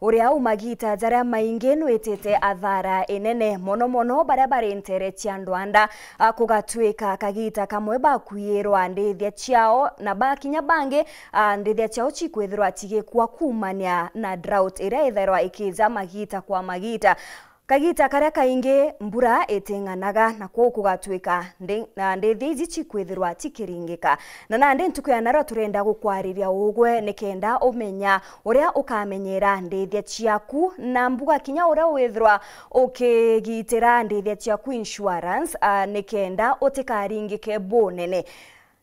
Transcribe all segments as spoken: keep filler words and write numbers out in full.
uria u magita jaria maingi nwitite athara inene, mono mono baria bari ntere cia ndwanda, a, kugatwika kagita kamwe bakwiyirwa ndithia ciao, na bakinya bangi, a, ndithia ciao cikwithirwa cigikua kuumania na drought iria ithairwa ikija magita kwa magita. Kagita karia kaingi mbura iting'anaga, na kwou kugatwika ndi-, na ndithia iji cikwithirwa cikiringika. Na nandi ntuku ya narua turenda gukwariria ugwe nikenda umenya uria ukamenyera ndithia ciaku, na mbuga kinya uria withirwa ukigitira ndithia ciaku insurance, a, nikenda utikaringike bunene.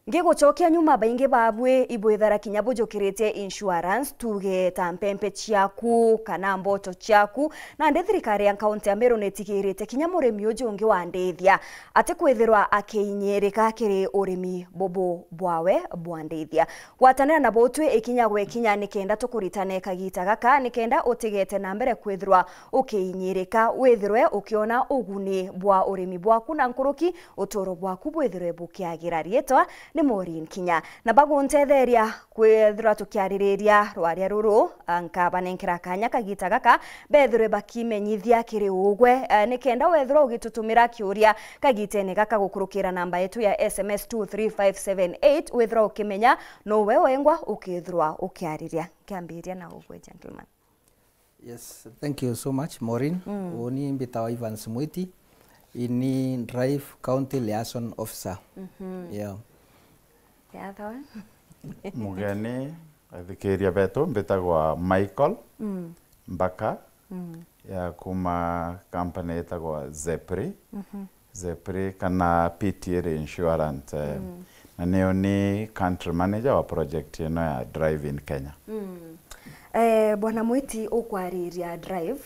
Ngigucokia nyuma, baingi babwi ibwithara kinya bujukiritie insurance, tuge ta mpempe ciaku kana mboto ciaku. Nandi thirikari ya kaunti ya Meru nitigirite kinya murimi uju ungi wa ndithia atikwithirwa akiinyirika kiri urimi bubu bwawe bwa ndithia. Gwatanira na butwi ikinya gwe kinya nikenda tukuritane kagita gaka, nikenda utigete na mbere kwithirwa ukiinyirika, withirwe ukiona uguni bwa urimi bwaku na nkuruki uturo bwaku bwithirwe bukiagira. Riitwa ni Maureen Kinya. Na baguntetheria kwithirwa tukiaririria rwaria ruru, a, nkabanenkera kanya kagita gaka, bethirwe bakimenyithia kiri ugwe, a, nikenda wethirwa ugitutumira kiuria kagitene gaka gukurukira namba yetu ya S M S two three five seven eight, withirwa ukimenya no we wengwa ukithirwa ukiariria. Nkiambiria na ugwe, gentleman. Yes, thank you so much, Maureen. Mm. Uni mbitawa Evans Mwiti, ini Drive County Liaison Officer. Mhm. Yeah. Yeah, thawa. Mugeni, athikiria betu, mbitagwa Michael Mm. Mbaka, Mm. ya kuma company itagwa Zepri. Mhm. Zepri kana P T L Insurance, eh, Mm. na nio ni country manager wa project ino ya Drive in Kenya. Mm. Eh, Bwana Mwiti, ukwariria Drive,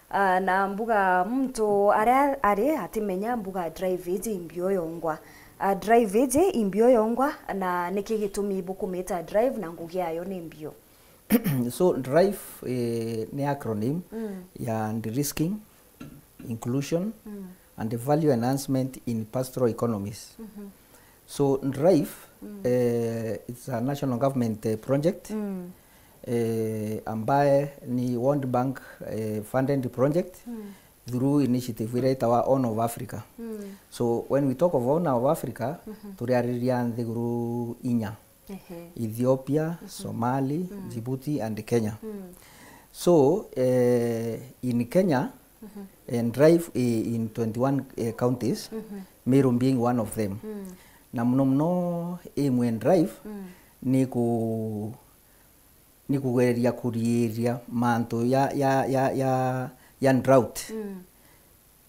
ah, na mbuga muntu aria ari atimenya mbuga Drive iji imbio yongwa. Ah, Drive iji imbio yongwa, na niki gitumi bukumita Drive na ngugi yayo ni mbio? So, Drive, eh, ni acronym Mm. ya de-risking, inclusion, Mm. and value enhancement in pastoral economies. Mhm. So, Drive, Mm. eh, it's a national government, eh, project, Mm. eh, ambaye ni World Bank, eh, funded project Mm. through initiative iria itawa Horn of Africa. Mm. So, when we talk of Horn of Africa, Mhm. turiariria nthiguru inya. Ehe. Ethiopia, Mhm. Somali, Mm. Djibouti and Kenya. Mm. So, eh, in Kenya, Mhm. eh, Drive i-, in twenty-one, eh, counties, Mhm. Meru being one of them. Mm. Na muno muno aim ya Drive Mm. ni ku-, ni kugereria kuriiria mantu ya, ya, ya, ya, ya drought. Mm.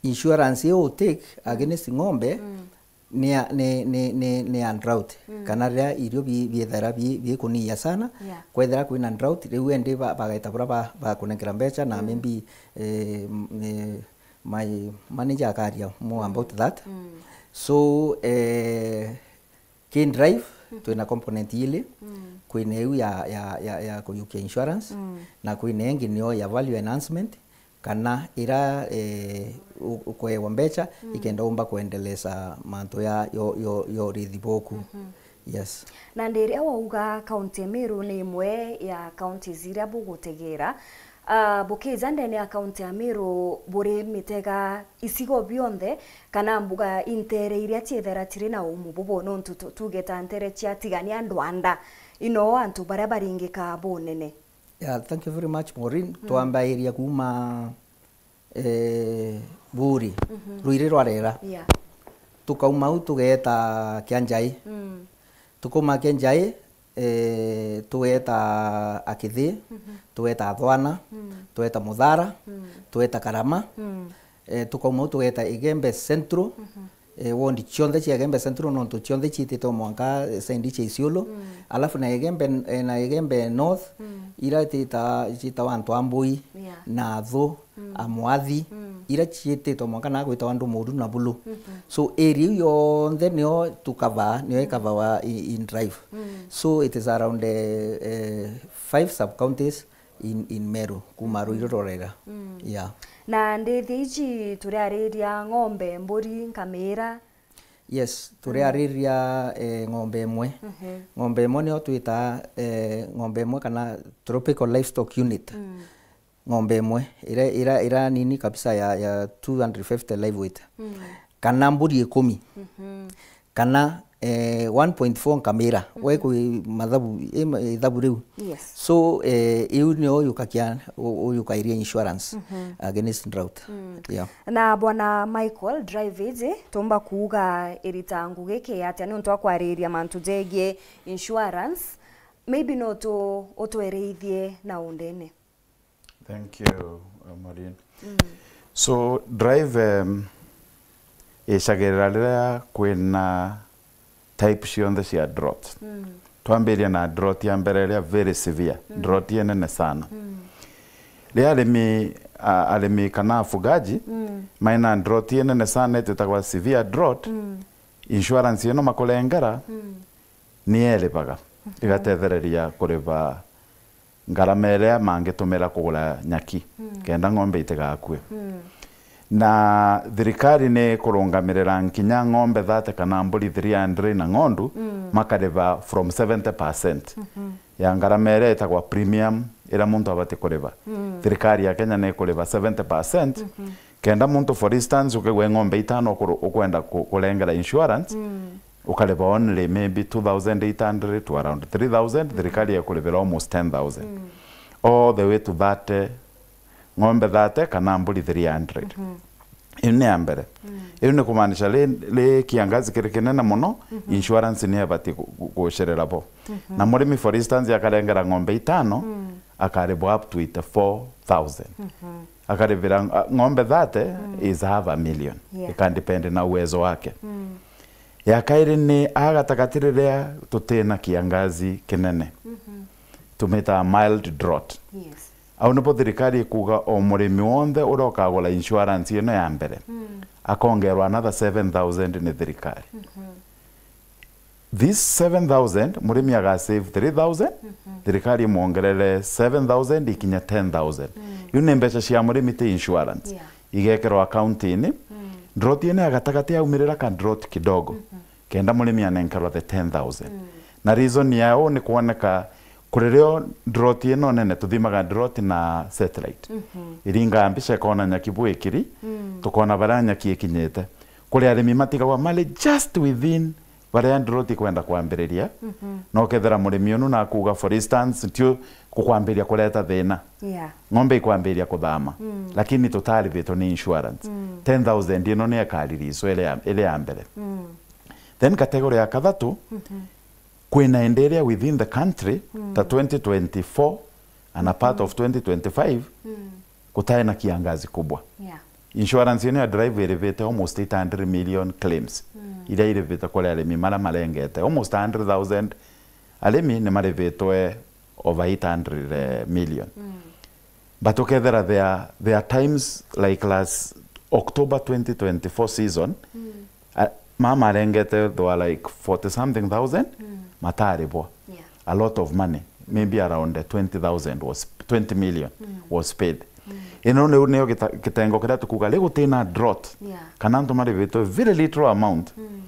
Insurance iu u take Mm. against ng'ombe Mm. ni ya, ni, ni, ni, ni ya drought. Mm. Kana riria irio bi-, biethera bi-, bikuniia sana, Yeah. kwethira kwina drought, riu endi ba-, bageta bura ba-, bakunenkera mbeca na Mm. maybe, eh, m-, eh, my manager akaria more Mm. about that. Mm. So, eh, Ki Drive, Mhm. twina component ili, Mm. kwina iu ya, ya, ya, ya kuyukia insurance, Mm. na kwina ingi nio ya value enhancement, kana ira, eh, u-, ukwewa mbeca, Mm. ikenda umba kuendeleza mantu ya, yo, yo, yo urithi boku. Mhm. Yes. Na ndiria wauga county ya Meru ni imwe ya counties iria bugutegera, Ah, bukija ndene ya kaunti ya Meru, buri mitega icigo bionthe, kana mbuga intere iria ciethera ciri na umu bubu, nontu tu-, tuge ta ntere cia Tigania, Ndwanda, ino antu baria baringika bunene? Yeah, thank you very much, Maureen. Mm. Twambairia kuma, eh, Buuri, Mhm. Ruiri rwa Rera. Yeah. Tukauma au tugeeta Kianjai. Mm. Tukauma Kianjai, eh, tugeeta Akithi, Mhm. tugeeta Athwana, Mm. tugeeta Muthara, Mm. tugeeta Karama, Mm. eh, tukauma au tugeeta Igembe Central, Mhm. eh, ward cionthe cia Igembe Central, nontu cionthe ciitite o mwanka, eh, side cia Isiolo, Mm. alafu na Igembe, eh, na Igembe North, Mm. ira ciita-, ciitawa antu a Mbui, Yeah. na Athu, Mm. a Mwathi, Mm. ira ciititwe mwanka na gwitawa Ndumuru na Bulu. Mhm. So, area iu yonthe nio tukavaa, nio ikavawa i-, in Drive. Mm. So, it is around, eh, eh, five sub-counties in, in Meru, kuma Mm. Ruiru rwa Rera. Mm. Yeah. Na ndithi iji turiariria ng'ombe, mburi, nkamira, Yes, turiariria, eh, ng'ombe imwe. Mhm. Ng'ombe imwe nio twitaa, eh, ng'ombe imwe kana Tropical Livestock Unit. Mm. ng'ombe imwe ira, ira, ira nini kabisa ya, ya two hundred fifty live weight, mm, kana mburi ikumi, mhm, kana, eh, one point four nkamira, mhm, we kwi mathabu, i ma-, ithabu riu. Yes. So, eh, iu nio yukakia, u-, uyukairia insurance, mhm, against drought. Mm. Yeah. Na Bwana Michael, drive iji tumba kuuga irita ngugi ki atia niuntu wa kwariria mantu jegie insurance? Maybe no tu-, utwereithie na undene. Thank you, uh, Maureen. Mm. So, drive, um, icagirira riria kwina type cionthe cia drought. Mm. Twambiria na drought ya mbere iria very severe, mm, drought inene sana. Mm. Riria arimi, a-, arimi kana afugaji, mm, maina drought inene sana itwitagwa severe drought, mm, insurance ino makurengera, mm, ni eribaga, mhm, igatethereria kuriba ngarama iria mangitumira kugura nyaki, mm, kenda ng'ombe itigakue. Mm. Na thirikari ni kurungamirira nkinya ng'ombe thirty kana mburi three hundred na ng'ondu, mm, makariba from seventy percent, mhm, ya ngarama iria itagwa premium iria muntu abati kuriba. Mm. Thirikari ya Kenya ni ikuriba seventy percent, mhm. Kenda muntu, for instance, ukigua ng'ombe itano ukuru-, ukwenda ku-, kurengera insurance, mm, ukariba only maybe two thousand eight hundred to around three thousand, mm, thirikari ikuribira almost ten thousand. Mm. All the way to thirty, ng'ombe thirty kana mburi three hundred. Mhm. Iu ni ya mbere. Mm. Iu ni kumaanisha ri, ri kiangazi kiri kinene mono, mhm, insurance ni ibati gu-, gu-, gucirira bo. Mhm. Na murimi, for instance, akarengera ng'ombe itano, mm, akaribwa up to eighty-four thousand. Mhm. Akaribira, a, ng'ombe thirty, mm, is half a million. Yeah. It can depend na uwezo wake. Mm. Ya kairi ni a gatagati riria tutina kiangazi kinene. Mhm. Tumitaga mild drought. Yes. Au nibo thirikari ikuga o murimi wonthe uria ukagura insurance ino ya mbere, mm, akongerwa another seven thousand ni thirikari. Mhm. This seven thousand, murimi aga save three thousand, mhm, thirikari imwongerere seven thousand ikinya ten thousand. Mm. Iu ni mbeca cia murimi, ti insurance. Yeah. Igekerwa account-ini. Mm. Drought ino ya gatagati yaumirira ka drought kidogo. Mhm. Kenda murimi anenkerwa the ten thousand. Mm. Na reason yao ni kwoneka kuri rio drought ino nene, tuthimaga drought na satellite. Mhm. Iringaga mbica ikona nyaki bwikiri, mm, tukona baria nyaki ikinyite. Kuri arimi matigagwa mari just within baria drought ikwenda kwambiriria, mhm, na ukethira murimi unu nakuuga, for instance, ntio kukwambiria kureta thina. Yeah. Ng'ombe ikwambiria kuthama, mm, lakini tutaribitwe ni insurance. Mm. Ten thousand ino ni ikaririso iri ya, iri ya mbere. Mm. Then category ya kathatu, mhm, kwina indi iria within the country, mm, ta twenty twenty-four and a part, mhm, of twenty twenty-five, mm, gutae na kiangazi kubwa. Yeah. Insurance ino ya drive iribite almost eight hundred million claims, mm, iria iribite kuri arimi maria marengete. Almost a hundred thousand arimi ni maribitwe over eight hundred million. Mm. But ukethira there, there are times like last October twenty twenty-four season, mm, a, mama arengete, they were like forty something thousand, mm, mataribwa. Yeah. A lot of money, maybe around, uh, twenty thousand was, twenty million, mm, was paid. Mm. Ino niu nio gita-, gitengo kiria tukuga ri gutina drought, yeah, kana antu maribitwe very little amount. Mm.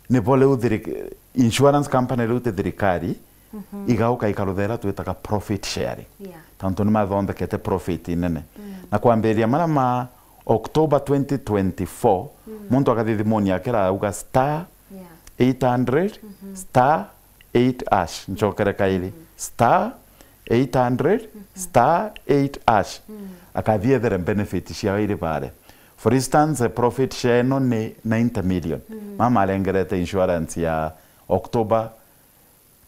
Nibo riu thirik-, insurance company riu ti thirikari, mhm, igauka ikaruthera twitaga profit sharing. Yeah. Tontu ni mathondekete profit inene. Mm. Na kwambiriria maria ma October twenty twenty-four, mm, muntu akathithimuni akira auga star, yeah, eight hundred, mhm, star eight hash. Nchokere kairi. Mm. Star eight hundred, mhm, star eight hash. Mm. Akathii ethere benefit ciao iri bare. For instance, profit share ino ni ninety million. Mm. Mama arengerete insurance ya October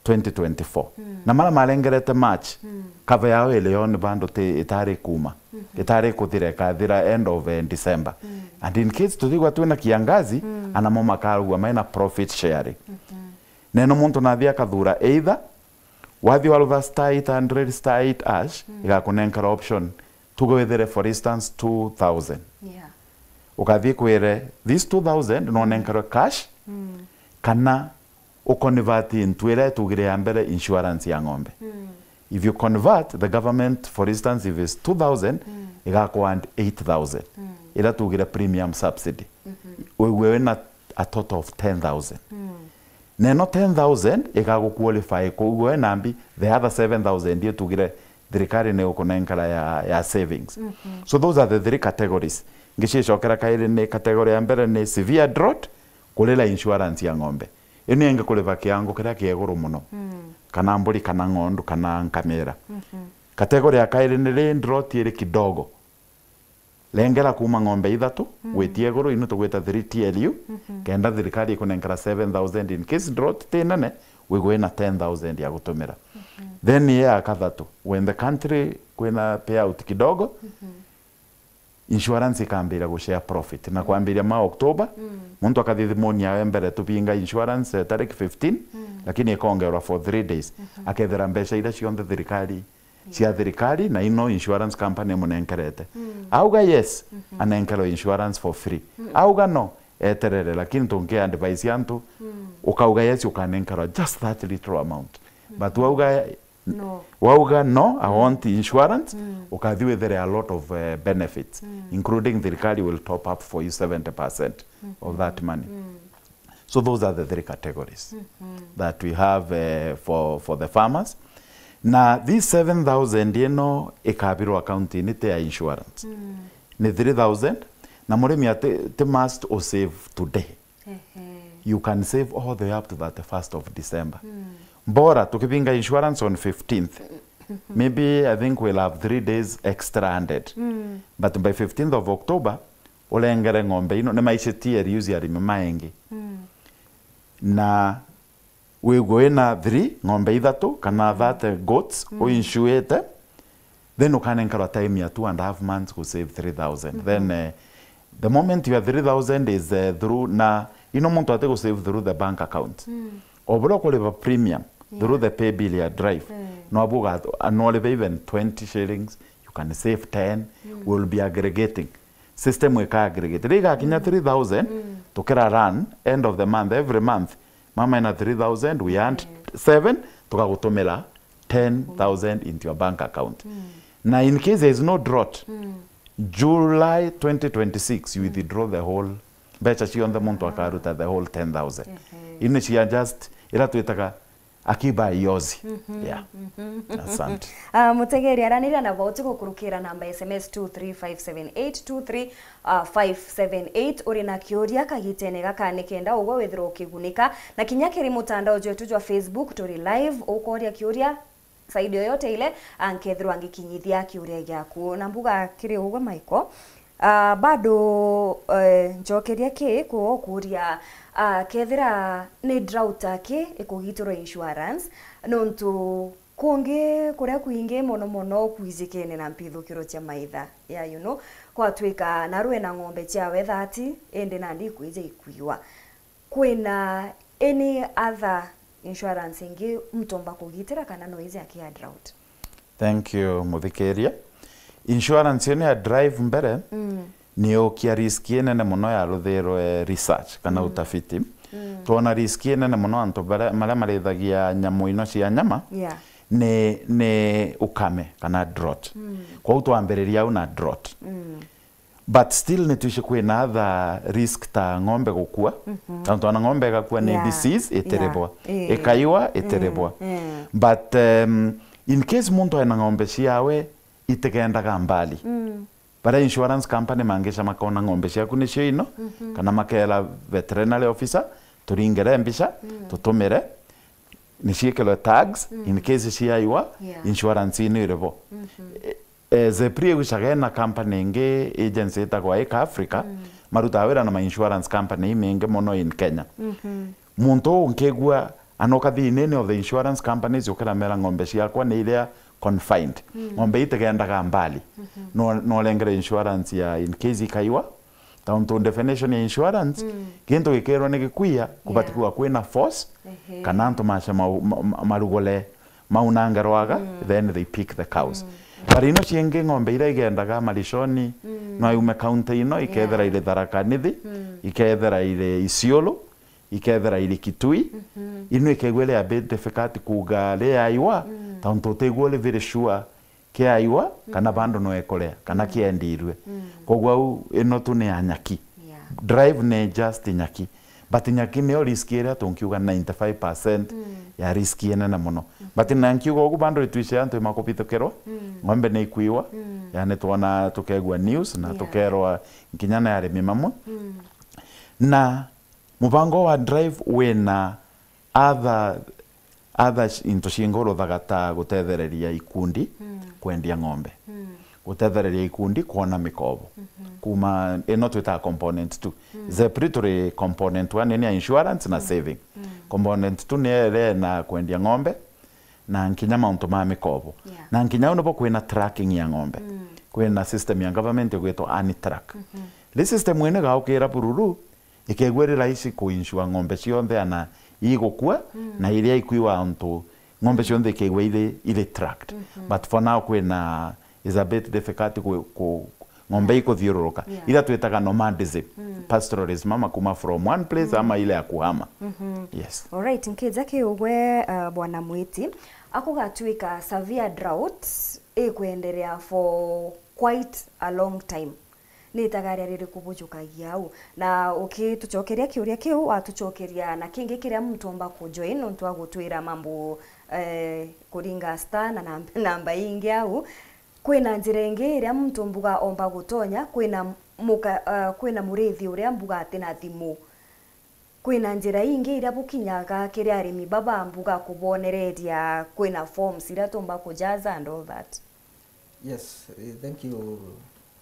twenty twenty-four. Mm. Na maria marengerete March, mm, cover yao iri yo ni bandu ti, itari kuuma. Mhm. Itari kuthira, ikathira end of, eh, December. Mm. And in case tuthigwa twina kiangazi, mm, anamo makarugwa maina profit sharing. Mhm. Neno muntu nathi akathura either, wathi warutha star eight hundred star eight hash, mm, igakunenkera option, tuge withire, for instance, two thousand. Yeah. Ukathi kwire, this two thousand no nenkerwe cash, mm, kana uconvert into iria tugire ya mbere, insurance ya ng'ombe. Mm. If you convert, the government, for instance, if it's two thousand, mm, igakwa and eight thousand. Mm. Iria tugire premium subsidy. Mhm. Wigue wina a total of ten thousand. Mm. Neno ten thousand igaguqualify, koguo we nambi, the other seven thousand itugire thirikari ni ukunenkera ya, ya savings. So those are the three categories. Ngicicokera kairi, ni category ya mbere ni severe drought, kurira insurance ya ng'ombe. Ino ingi kuriva kiango kiria kia iguru muno, kana mburi, kana ng'ondu, kana nkamira. Category ya kairi ni ri drought iri kidogo, rengera kuuma ng'ombe ithatu gwitia iguru, ino tugwita three T L U, kenda thirikari ikunenkera seven thousand in case drought ti nene, wigwe na ten thousand ya gutumira. Then ya kathatu, when the country kwina payout kidogo, insurance ikambira gushare profit. Na kwambiria ma October, muntu akathi thimuni yawe mbere tubinga insurance, eh, tariki fifteen, lakini ikongerwa for three days. Akethira mbeca iria cionthe thirikari, cia thirikari, na ino insurance company imunenkerete. Auga yes, anenkerwe insurance for free. Auga no, eterere, lakini tungi advise antu, ukauga yes, ukanenkerwa just that little amount. But wauga No. Wauga no, I want insurance, ukathi withere a lot of, eh, benefits, including thirikari will top up for you seventy percent of that money. So those are the three categories that we have, eh, for, for the farmers. Na this seven thousand ino ikabirwa account-ini ti ya insurance. Ni three thousand, na murimi ati, ti must u save today. Ehe. You can save all the way up to thirty-first of December. Bora tukibinga insurance on fifteenth. Maybe I think we'll have three days extra added. But by fifteenth of October, urengere ng'ombe ino, ni maici T L Us ya arimi maingi. Na wigwe wina three, ng'ombe ithatu, kana thirty goats, uinsuite, then ukanenkerwa time ya two and a half months ku save three thousand. Then, eh, the moment your three thousand is, eh, through, na ino muntu ati ku save through the bank account. O buria ukuriva premium, through the pay bill ya Drive, no abu uga-, no urive even twenty shillings, you can save ten, we will be aggregating. System ika aggregate. Riria igakinya three thousand, tukira run, end of the month, every month, mama ina three thousand, we add seven, tukagutumira ten thousand into your bank account. Na in case there is no drought, July twenty twenty-six, you withdraw the whole, mbeca cionthe muntu akaruta the whole ten thousand. Ehe. Ini cia just, ira twitaga akiba yozi. Yeah. Asante. Ah, mutegeri araniria na vauti gukurukira namba S M S two three five seven eight, two three five seven eight. Uri na kiuria kagitene gaka ni kenda ugwe withirwa ukigunika, na kinya kiri mutandao jwetu jwa Facebook turi live, ukoria kiuria side yoyote ile, ah, nkethirwa ngikinyithia kiuria giaku. Na mbuga kiri ugwe, Michael, ah, bado, eh, njokeria ki kuo kuria, ah, kethira ni drought aki ikugitirwa insurance, nontu kungi kuria kwingi mono mono kwijikene na mpithukiro cia maitha ya, you know, kwatwika narue na ng'ombe ciawe thirty, indi nandi ikwija ikwiwa. Kwina any other insurance ingi mtomba kugitira kana no iji aki ya drought? Thank you, muthikiria. Insurance iyo ni ya Drive mbere, ni ukia risk inene mono ya ruthirwe research kana utafiti. Twona risk inene mono antu baria, maria marithagia nyamu ino cia nyama, yeah, ni, ni ukame kana drought. Kwou twambiriria au na drought. But still ni twici kwina other risk ta ng'ombe gukua. Tontu ona ng'ombe igakua ni, yeah, disease itiribwa. Yeah. Eh. Ikaiwa itiribwa. Mm. But, um, in case muntu ena ng'ombe ciawe itigendaga mbali, baria insurance company mangica makona ng'ombe ciaku nicio ino, kana makera veterinary officer, turingire mbica, tutumire, niciikirwe tags, in case ciaiwa, yeah, insurance ino iribo. Eh, eh, Zepri igucaga ena company ingi, agency itagwa Eka Africa, marutaga wira na ma insurance company imingi mono in Kenya. Muntu uu nkigua anoka thiinini of the insurance companies, ukira mera ng'ombe ciakwa ni iria confined. Ng'ombe itigendaga mbali. No, no rengere insurance ya in case ikaiwa, tontu definition ya insurance, gintu gikirwa ni gikuia, kubati, yeah, kuwa kwina force, ehe, kana antu mace mau-, ma-, ma-, marugule maunange rwaga, then they pick the cows. But ino ciingi ng'ombe iria igendaga malishoni, no yume county ino, ikethira, yeah, iri Tharaka Nithi, ikethira iri Isiolo, ikethira iri Kitui, ino ikegua iri a bit difficult kuuga ri yaiwa, tontu utigua uri very sure kiaiwa, kana bando no ekuria, kana kiendirue. Koguo au ino tu ni ya nyaki. Yeah. Drive ni just nyaki. But nyaki nio risk iria tunkiuga ninety-five percent ya risk inene mono. But na nkiuga ugu bado itwishe antu imakubithukirwa, ng'ombe ni ikwiwa, yani twona tukegua news na tukerwa nkinya na arimi mamwe. Na mubango wa drive wina other, other sh-, into cinguruthaga ta gutethereria ikundi kwendia ng'ombe, gutethereria ikundi kwona mikobo. Kuma ino twitaga component two. Zepri turi component one ni ya insurance na saving. Component two ni ere na kwendia ng'ombe na nkinya mauntu ma mikobo. Na nkinya u nibo kwina tracking ya ng'ombe. Kwina system ya government igwitwa ANITRAC. Ri system ino igaukira bururu, ikegua iri rahisi kuinsure ng'ombe cionthe ana igukua, na iria ikwiwa antu, ng'ombe cionthe ikegua iri, iri tracked. But for now kwina, is a bit difficult ku, ku, ng'ombe ikuthiururuka. Ira twitaga nomadism, pastoralism, ama kuma from one place ama ile ya kuhama. Yes. Alright, nkija ki ugwe, uh, Bwana Mwiti, akugatwika severe drought ikwenderea for quite a long time. Ni itagaria ririku bujukagia au? Na ukitucokeria kiuria kiu, watucokeria na kingi kiria muntu omba kujoin nontu wa gutwira mambu, eh, kuringa star na nam-, namba ingi au. Kwina njira ingi iria muntu mbuga omba gutonya, kwina muka-, eh, kwina murithi uria mbuga atina thimu. Kwina njira ingi iria bukinyaga kiri arimi baba mbuga kubonereria, kwina forms iria tumba kujaza and all that. Yes, eh, thank you,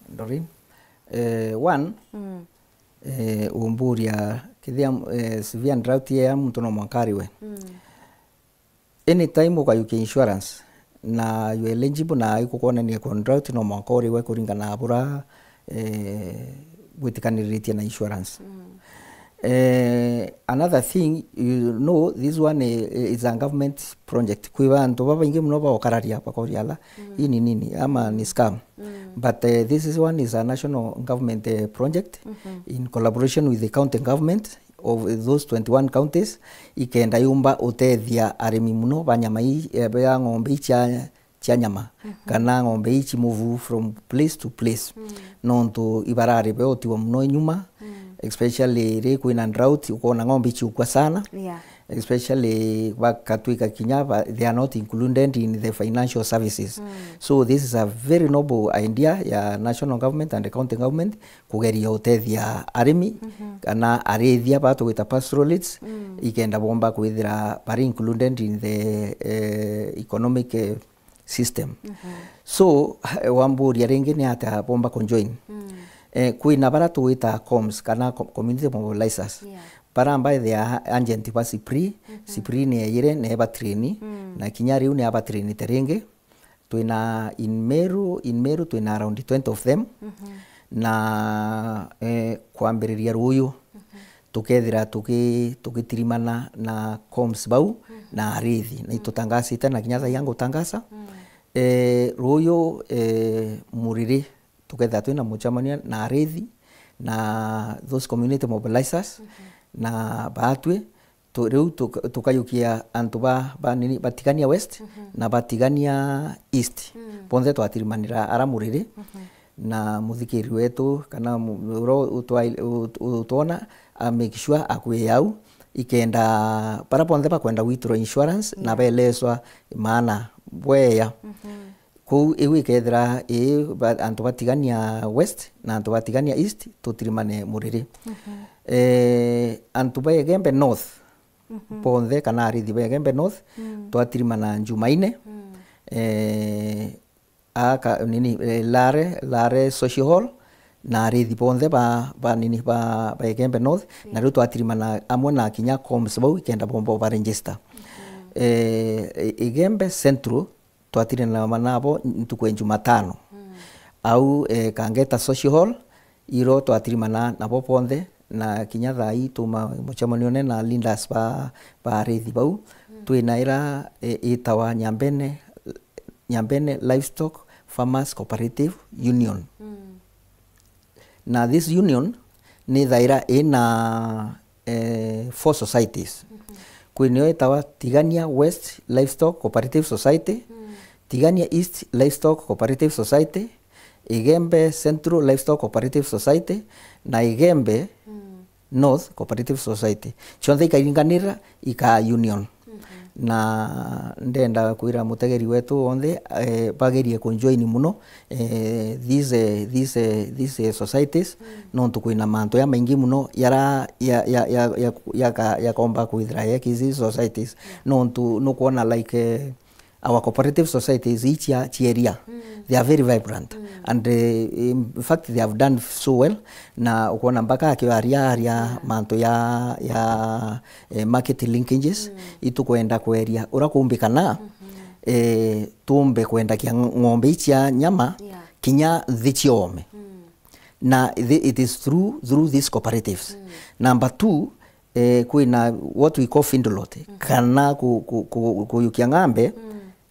Doreen. Eh, one, eh, umburia kithia, eh, severe drought ya muntu no mwanka ariwe. Anytime ukayukia insurance na you are eligible na ikukwonania kwa drought no mwanka uriwe kuringana na bura, eh, gwitikaniritie na insurance. Eh, another thing, you know, this one i-, is a government project. Kwi bantu babaingi muno baukararia bakoria ala, "Ii ni nini?" Ama ni scam. But, eh, this is one is a national government, eh, project in collaboration with the county government of those twenty-one counties, ikenda yumba utethia arimi muno ba nyama ii, eh, ba ng'ombe ii cia cia nyama, kana ng'ombe ii ci move from place to place. Nontu ibarari be utiwa muno nyuma, especially ri kwina drought, ukona ng'ombe ii ciukua sana. Yeah. Especially bakatwika kinya ba, they are not included in the financial services. So this is a very noble idea ya national government and the county government kugeria utethia arimi, kana arithia ba tugwita pastoralists, ikenda bomba kwithira bari included in the, eh, economic, eh, system. So, eh, wamburia ringi ni atia bomba kujoin? Eh, kwina bara tugwita coms kana co-, community mobilizers. Yeah. Bara ambaye they are agent ba SIPRI, SIPRI ni eyire, ni eba train, na kinya riu ni aba trainite ringi. Twina in Meru, in Meru twina around twenty of them. Na, eh, kwambiriria ruuyu, tukethira tugi-, tugitirimana na coms bau na arithi. Na itutangasite na kinya thaa ii ngutangasa. Eh, ruuyu, eh, Muriri, tukethira twina mucemanio na arithi na those community mobilizers na baatwi, tu-, riu tuka-, tukayukia antu ba, ba nini, ba Tigania West na ba Tigania East. Bonthe twatirimanira ara Muriri, na muthikiri wetu kana mu-, uria utwa-, ut-, utwona a make sure akwia au, ikenda bara bonthe bakwenda withdraw insurance na beleswa maana bweya. Kuu iu ikethira ii ba-, antu ba Tigania West na antu ba Tigania East tutirimane Muriri. Eh, antu ba Igembe North bonthe kana arithi ba Igembe North twatirimana Jumaine. Eh, aka, nini, eh, Lare, Lare Social Hall na arithi bonthe ba, ba nini, ba, ba Igembe North, na riu twatirimana amwe na kinya coms bau ikenda bomba ba register. Eh, I-, Igembe Central twatirimana nabo ntuku ya Jumatano. Au, eh, Kangeta Social Hall, iro twatirimana nabo bonthe, na kinya thaa ii tuma mucemanio ne na leaders ba, ba arithi bau. Twina ira, eh, itawa Nyambene, Nyambene Livestock Farmers Cooperative Union. Na this union ni thaira ina, eh, four societies. Kwi niyo itawa Tigania West Livestock Cooperative Society, Tigania East Livestock Cooperative Society, Igembe Central Livestock Cooperative Society, na Igembe North Cooperative Society. Cionthe ikairinganira ika union. Na ndenda kwira mutegeri wetu onthe, eh, bagerie kujoin muno, eh, these, eh, these, eh, these, eh, societies, nontu kwina mantu ya maingi muno yara ya, ya, ya, ya, yaka-, yakomba kwithira yekisi societies, nontu nukwona, like, eh, our cooperative societies ici cia, cia area, they are very vibrant. And, eh, in fact, they have done so well. Na ukwona mpaka akiaria aria mantu ya, ya, eh, market linkages, itukwenda kweria ura kumbikana, eh, tumbe kwendakia ng-, ng'ombe ici cia nyama kinya nthi ciome. Na thi-, it is through, through these cooperatives. Number two, eh, kwina what we call feedlot, kana ku-, ku-, ku-, kuyukia ng'ambe,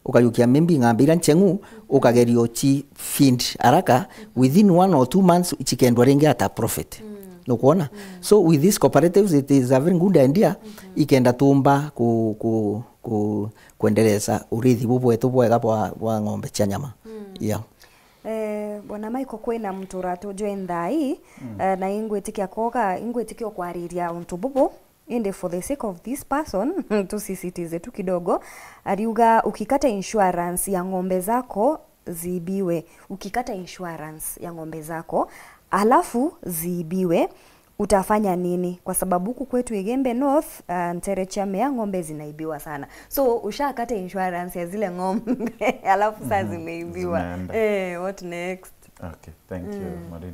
ukayukia maybe ng'ambe iria ncheng'u, ukageria uchi feed haraka, within one or two months chikendwa ringi at a profit. Nukwona? So with these cooperatives, it is a very good idea, ikenda tumba ku-, ku-, ku-, kwendereza urithi bu bwetu bwega bwa, bwa ng'ombe cia nyama. Yeah. Eh, Bwana Michael, kwina muntu uratujwe nthai, eh, na ingwitikia koga, ingwitikia ukwariria untu bubu, indi for the sake of this person, tusisitize tu kidogo, ariuga, "Ukikata insurance ya ng'ombe zako ziibiwe, ukikata insurance ya ng'ombe zako, alafu ziibiwe, utafanya nini? Kwa sababu huku kwetu Igembe North, uh, ntere cia mea ng'ombe zinaibiwa sana." So, ushakata insurance ya zile ng'ombe, alafu saa zimeibiwa. Zimeenda. Eh, what next? Okay, thank you, Maureen.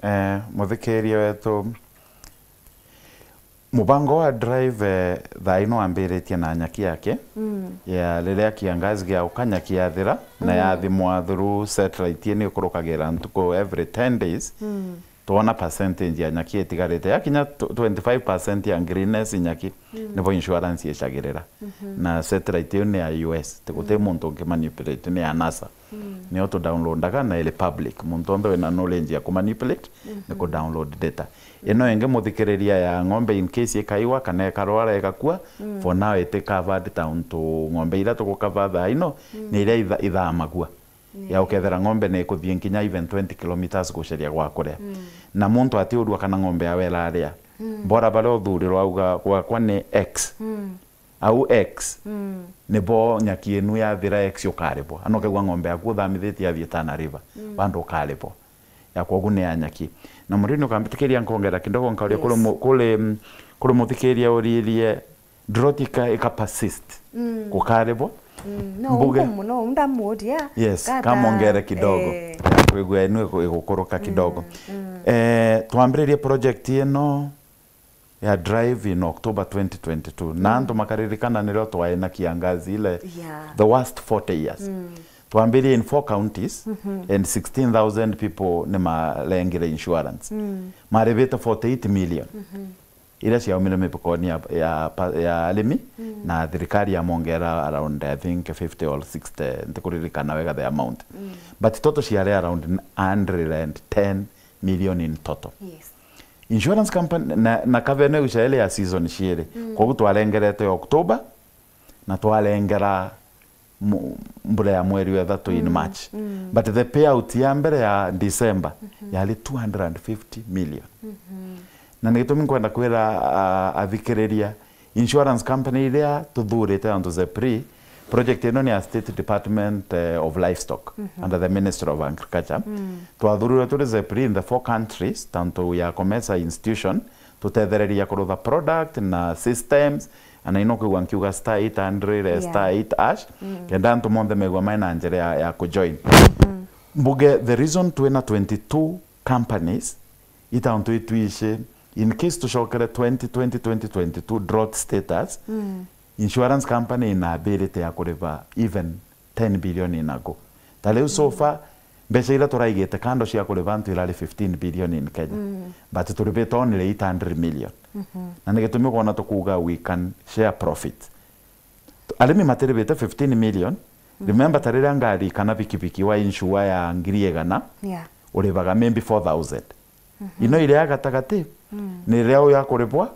Eh, muthikiria wetu, mubango wa Drive, eh, thaa ino wambiritie na anyaki ake. Ya riria kiangazi giauka, nyaki yathira, na yathimwa through satellite ii ni ikurukagira ntuku every ten days. Twona percentage ya nyaki itigarite. Yakinya tw-, twenty-five percent ya greenness nyaki, nibo insurance icagirira. Na satellite iu ni ya U S. Ti, guti muntu ungi manipulate, ni ya NASA. Nio tu downloadaga na iri public. Muntu onthe wina knowledge ya ku manipulate ni ku download data. Ino ingi muthikiriria ya ng'ombe, in case ikaiwa kana ikarwara igakua, for now iti covered ta untu ng'ombe iria tugu cover thaa ino ni iria itha-, ithamagua. Ya ukethira ng'ombe ni ikuthii nginya even twenty kilometres gucaria gwa kuria. Na muntu atiurua kana ng'ombe yawe iraria. Bora baria uthurirwa auga, "Gwakwa ni X." Au X, nibo nyaki inu yathira X ukaribwa. Ana ukegua ng'ombe yaku uthamithitie yathii Tana River, bado ukaribwa. Ya kwogu ni ya nyaki. Na Maureen, ukambitikiria nkongera kidogo, nkauria kuri mu-, kuri, mm, kuri muthikiria uririe, drought ika, ika persist gukaribwa. No, mbuge. Unku muno, ndamuria. Yes, kata, kamongere kidogo. Eh. Kwigua inu igu-, igukuruka kidogo. Eh, twambiririe project ino ya Drive in October twenty twenty-two. Na antu makaririkana nirio twae na kiangazi ile, the worst forty years. Twambirie in four counties and sixteen thousand people ni marengire insurance. Marivite forty-eight million. Iria ciaumire mifukoni ya, ya, ya arimi, na thirikari yamongera around, I think, fifty or sixty, ntikuririkana wega the amount. But total ciari around hundred and ten million in total. Yes. Insurance company, na, na kavene ucia ile ya season ciiri. Kogu twarengerete October, na twarengera mu-, mbura ya mweri wa ithatu in March. But the payout ya mbere ya December yari two hundred and fifty million. Na ni gitumi nkwenda kwira, ah, athikiriria, insurance company iria tuthurite ya Zepri, project ino ni ya State Department, eh, of Livestock under the Ministry of Agriculture. Twathurirwe turi Zepri in the four countries, tantu ya COMESA institution, tutethereria kurutha product na systems, ana ino kwigua nkiuga star eight hundred, eh, star eight hash, kenda antu monthe megua mai na njira ya, ya kujoin. Mbuge, the reason twina twenty-two companies, ita untu itwici, in case tucokere twenty twenty, twenty twenty-two drought status, insurance company ina ability ya kuriva even ten billion in ago. Ta riu so far, mbeca iria turaigite kando cia kuriva antu irari fifteen billion in Kenya. But turivite only eight hundred million. Na ni gitumi ukwona tukuuga we can share profit. Arimi matirivite fifteen million. Remember, ta riria ngari kana bikibiki wa insure ya ngiri igana, urivaga maybe four thousand. Ino iria ya gatagati, ni riria uya kurivwa,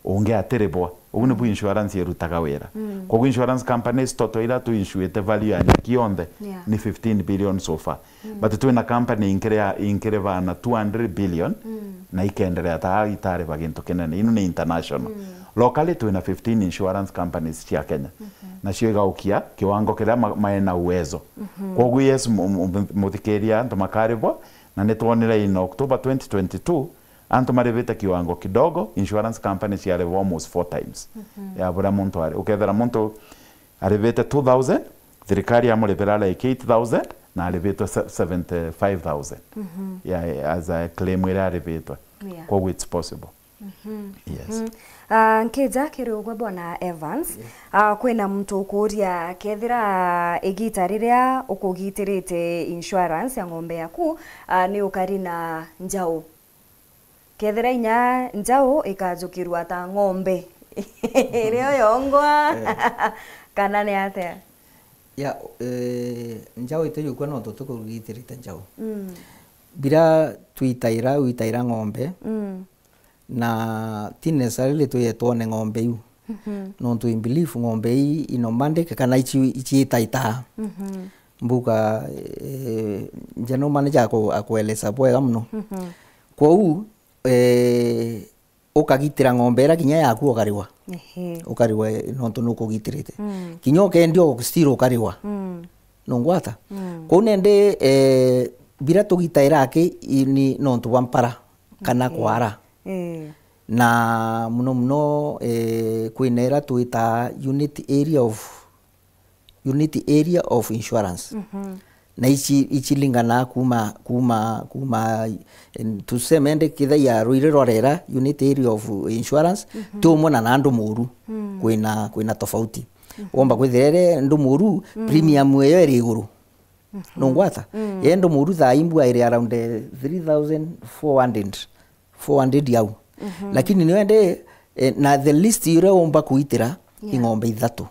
Ungi atiribwa. Ugu nibu insurance irutaga wira. Koguo insurance companies, total ira tu insuite value ya nyaki yonthe, yeah, ni fifteen billion so far. But twina company inkiri ya, inkiri bana two hundred billion, na ikenderea ta itariba gintu kinene. Ino ni international. Locally twina fifteen insurance companies cia Kenya. Nacio igaukia kiwango kiria ma-, maena uwezo. Koguo yes, mu-, mu-, muthikiria antu makaribwa, na nitwonire in October twenty twenty-two, antu maribite kiwango kidogo, insurance company ciaribwa almost four times ya buria muntu ari. Ukethira muntu aribite two thousand, thirikari yamuribira like eight thousand, na aribitwe se-, seventy-five thousand. Yeah, as a claim iria aribitwe. Yeah. Koguo it's possible. Yes. Ah, nkija kiri ugwe bwana Evans, ah, kwina muntu ukuria kethira igita riria ukugitirite insurance ya ng'ombe yaku, ah, ni ukari na njau. Kethira inya njau ikajukirwa ta ng'ombe irio yongwa, kana ni atia? Ya, eh, njau itijukua nontu tukugitirite njau. Bira twitaira, witaira ng'ombe, na ti necessarily twije twone ng'ombe iu. Nontu in belief ng'ombe ii ino mandike kana ici-, iciitaitaa. Mbuga, eh, general manager aku-, akueleza bwega muno. Kwou, eh, ukagitira ng'ombe ira kinya yaku ukariwa. Ehe. Ukariwa, eh, nontu nukugitirite. Kinya ukendia u-, still ukariwa. Nungwata? Kwou nende, eh, bira tugitaira aki i-, ni nontu bwa mpara kana kwara. Eh. Na muno muno, eh, kwina ira twitaa unit area of, unit area of insurance. Na ici, icilingana kuma, kuma, kuma, eh, tuseme ndi kithia ya Ruiri rwa Rera, unit area of insurance, ti umwe na, na Ndumuru. Kwina, kwina tofauti. Womba kwithira iri Ndumuru, premium iyo iri iguru. Nungwata? Ye Ndumuru thaa imbu iri around, eh, three thousand four hundred, four hundred au. Lakini niwende, eh, na the least uria umba kuitira i ng'ombe ithatu.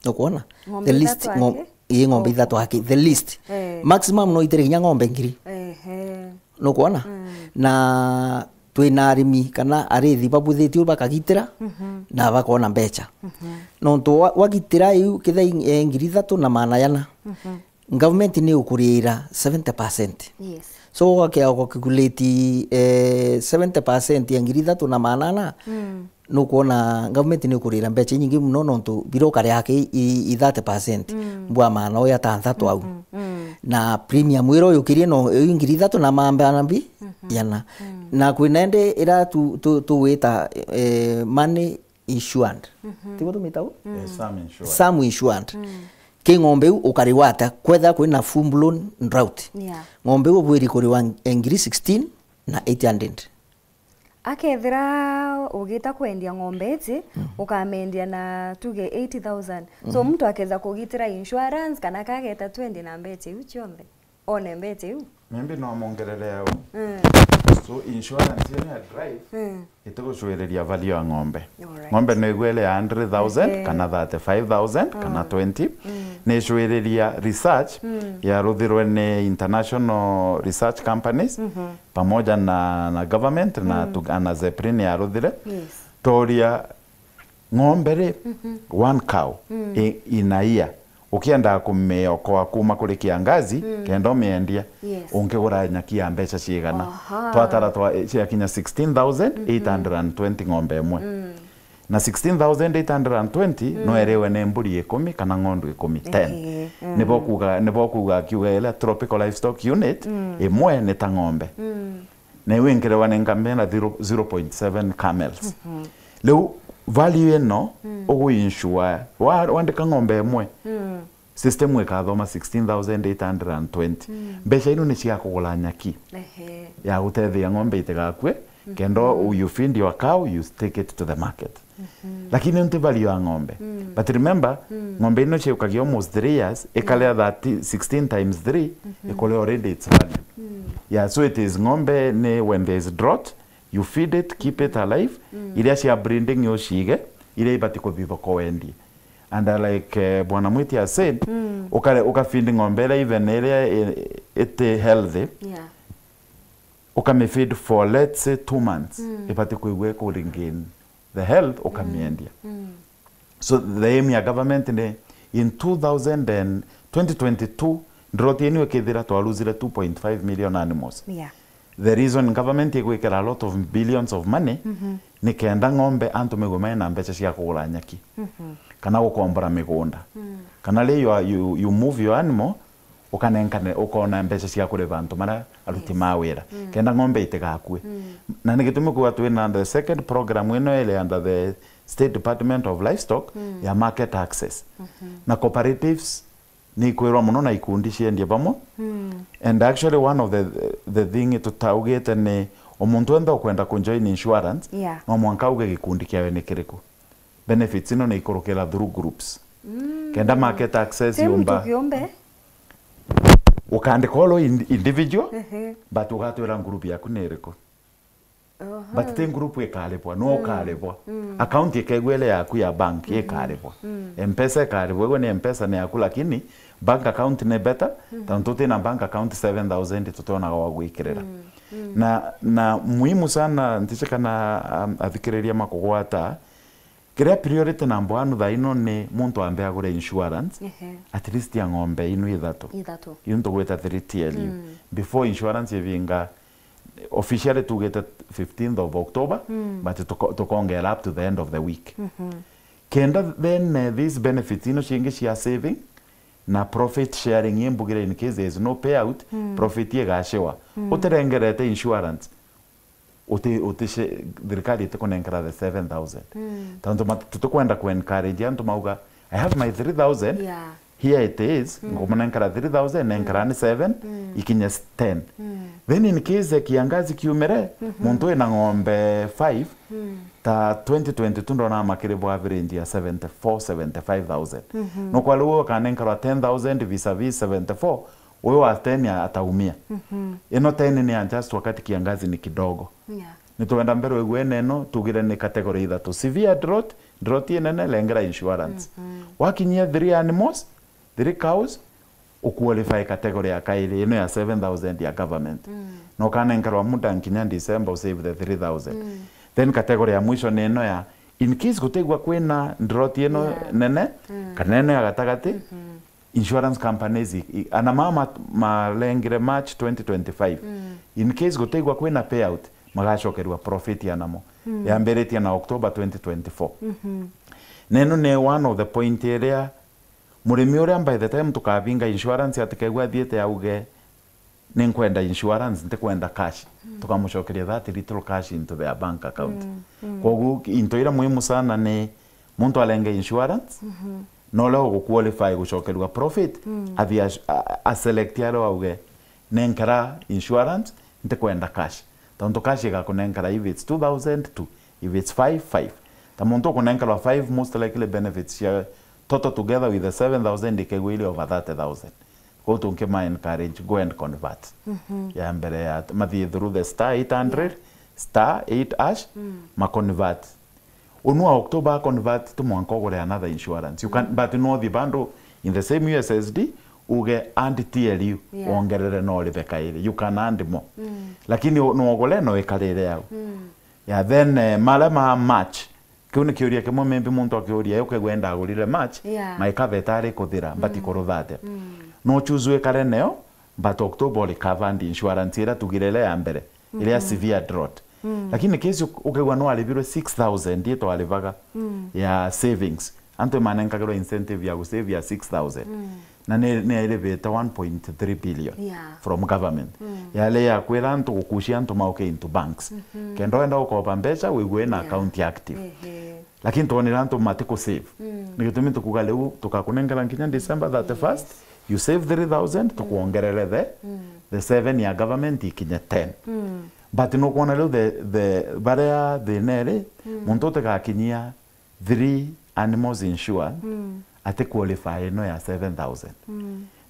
Nukwona? Ng'ombe ithatu aki? Ii, ng'ombe ithatu aki, the least. Eh. Maximum no itire kinya ng'ombe ngiri. Ehe. Nukwona? Na twina arimi kana arithi babuthitie bakagitira na bakona mbeca. Nontu wa-, wagitira iu kithia i-, eh, ngiri ithatu na maana yana. Government ni ukurira seventy percent. Yes. So, ugakea ugakikulate, eh, seventy percent ya ngiri ithatu na maana ana, nukwona government ni ukurira mbeca inyingi muno nontu bira ukaria aki i, i thirty percent bwa maana uya ta nthatu au. Na premium ira uyukirie no, i ngiri ithatu na maana mbi yana. Na kwina indi ira tu, tu, tugwita, eh, money insured. Tiguo tumita u? Eh, sum insured. Sum insured. Ki ng'ombe iu ukariwa atia? Kwethira kwina full blown drought. Yeah. Ng'ombe iu ubwiri kuriwa ng-, ngiri sixteen na eight hundred. Akethira ugita kwendia ng'ombe iji, ukamendia na tuge eighty thousand. So, muntu akeza kugitira insurance, kana kageta twenty na mbeca iu cionthe? One mbeca iu? Maybe no mongerere au. Mm. So, insurance ino ya drive, mm, itigucwiriria value ya ng'ombe. Alright. Ng'ombe no igwe ile ya hundred thousand, ehe, kana thirty-five thousand, kana, mm, twenty. Mm. Ni icwiriria research, mm, yaruthirwe ni international research companies, mhm, pamoja na, na government, na, mm, tu-, na Zeprin yaruthire. Yes. Toria ng'ombe ri, mhm, one cow, mm, i-, in a year, ukiendaga kumiokoa kuma kuri kiangazi, mm, kenda umiendia, yes, ungigura nyaki ya mbeca cigana? Aha. Twatara twa, eh, ciakinya sixteen thousand eight hundred and twenty ng'ombe imwe. Mm. Na sixteen thousand eight hundred and twenty, mm, no iriwe ni mburi ikumi kana ng'ondu ikumi, ten. Ehe, mm. Nibo kuuga, nibo kuuga akiuga ile Tropical Livestock Unit, mm, imwe ni ta ng'ombe. Mm. Na iu ingirewa ni ngamia na zero, zero point seven camels. Mhm. Riu value ino, mm, ugu insure, wa-, wandika ng'ombe imwe, mm, system ikathoma sixteen thousand eight hundred and twenty. Mm. Mbeca ino ni cia kugura nyaki, ehe, ya gutethia ng'ombe itigakue, mhm, kenda you feed your cow, you take it to the market. Mhm. Lakini nti value ya ng'ombe. Mm. But remember, mm, ng'ombe ino ciukagia almost three years, ikalea, mm, thirty, sixteen times three, mhm, ikurea already its value. Mm. Yeah, so it is ng'ombe ni when there is drought, you feed it, keep it alive, mm, iria cia breeding ucige, iria ibati kuthi thoko wendie. And, uh, like, eh, Bwana Mwiti has said, mm, ukare-, ukafeed ng'ombe iria even iria i-, iti healthy, yeah, ukamifeed for, let's say, two months, mm, ibati kwigua ikuregain the health, ukamiendia. So the aim ya government ni in two thousand and twenty twenty-two, drought yenu ikithira twaruzire two point five million animals. Yeah. The reason government igwikira a lot of billions of money ni kenda ng'ombe antu maigue maina mbeca cia kugura nyaki, kana gukombora migunda, kana ri you, are- you, you move your animal, ukanenkane, ukona mbeca cia kuriva antu maria aruti ma wira, kenda ng'ombe itigakue. Na ni gitumi kuga twina the second program ino iri under the State Department of Livestock ya market access. Na cooperatives ni ikwirwa muno na ikundi ciendie bamwe. And actually one of the, the thing tutaugite ni o muntu wenthe ukwenda kujoin insurance, Yeah. no mwanka auge gikundi kiawe ni kiriku. Benefits ino ni ikurukira through groups. Kenda market access Ti muntu yumba, kiumbe. Ukandika olo in-, individual, Ehe. but ugatwira group yaku ni iriku. Aha. But ti group ikaribwa, no ukaribwa. Account ikegwa ile yaku ya bank ikaribwa. Mpesa ikaribwa, igwe ni Mpesa ni yaku, lakini bank account ni better, tondu tutina bank account seven thousand tutionaga wa gwikirira. Na, na muhimu sana, ntiche kana, um, athikiriria makugwata, kiria priority number one thaa ino ni muntu ambe agure insurance, Ehe. at least ya ng'ombe inu ithatu. Ithatu. Iu ntugwita three T L U. Before insurance ivinga, officially tugite fifteenth of October, but tuko-, tukongera up to the end of the week. Kenda then, eh, these benefits ino ciingi cia saving na profit sharing imbugire, in case there is no payout, profit igashiwa. Utirengerete insurance, uti-, uti-, thirikari itikunenkera the seven thousand. Tondu mat-, tutikwenda ku encourage antu mauga, "I have my three thousand, Yeah. here it is, ngumunenkera three thousand, nenkerani seven, ikinye ten." Then in case kiangazi kiumire, muntu wina ng'ombe five, ta twenty twenty-two ndona makiribwa average ya seventy-four, seventy-five thousand. No kwa riu ukanenkerwa ten thousand vis-a-vis seventy-four, uyu wa ten a-, ataumia. Ino ten ni adjust wakati kiangazi ni kidogo. Yeah. Nitwenda mbere igwene ino, tugire ni category ithatu. Severe drought, drought inene, lengera insurance. Wakinyia three animals, three cows, uqualify category ya kairi, ino ya seven thousand ya government. Na ukanenkerwa muda nkinya December, usave the three thousand. Then category ya mwisho ni ino ya, in case gutigwa kwina drought ino Yeah. nene, kana ino ya gatagati, insurance companies i-, i-, ana mama marengire March twenty twenty-five. In case gutigwa kwina payout, magacokerua profit ya namo. Yambiritie na October twenty twenty-four. Na ino ni one of the point iria murimi uria by the time tukabinga insurance atikegua athiite auge, "Ninkwenda insurance, ntikwenda cash." Tukamucokeria that little cash into their bank account. Koguo into iria muhimu sana ni muntu arenge insurance, na uria uguqualify gucokerua profit, athi a, a, a select aria auge, "Nenkera insurance, ntikwenda cash." Tontu cash igakunenkera, if it's two thousand, two, if it's five, five. Ta muntu ukunenkerwa five, most likely benefits cia total together with the seven thousand ikegwa ile over thirty thousand. Kwou tunkima encourage, go and convert. Ya mbere ya, mathie through the star eight hundred, Yeah. star eight hash, ma convert. Unu wa October a convert, tu mwanka ugure another insurance. You can, but no thi bando in the same U S S D, uge and T L U, Yeah. wongerere no urive kairi. You can add more. Lakini u-, no ugure no ikarire au. Ya, then, eh, mara ma March, kiu ni kiuria kimwe maybe muntu akiuria, "Yu kegwenda agurire March, Yeah. my cover itari kuthira, mbati kurutha atia?" No choose wikare nayo, but October uri covered insurance iria tugire iria ya mbere, iria severe drought. Lakini case uk-, ukegwa no aribirwe six thousand itwarivaga ya savings. Antu imanenkagirwa incentive ya gusave ya six thousand. Na ni, ni airivite one point three billion Yeah. from government. Yale ya kwira antu, gukucia antu mauke into banks. Kenda wenda gukoba mbeca, wigue na Yeah. account active. Ehe. Lakini twonera antu matiku save. Ni gitumi tukuga riu tukakunengera nginya December thirty-first, you save three thousand, tukuongerere the, the seven ya government ikinye ten. But nukwona riu the, the, baria thina iri, muntu utigakinyia three animals insured, ati qualify ino ya seven thousand.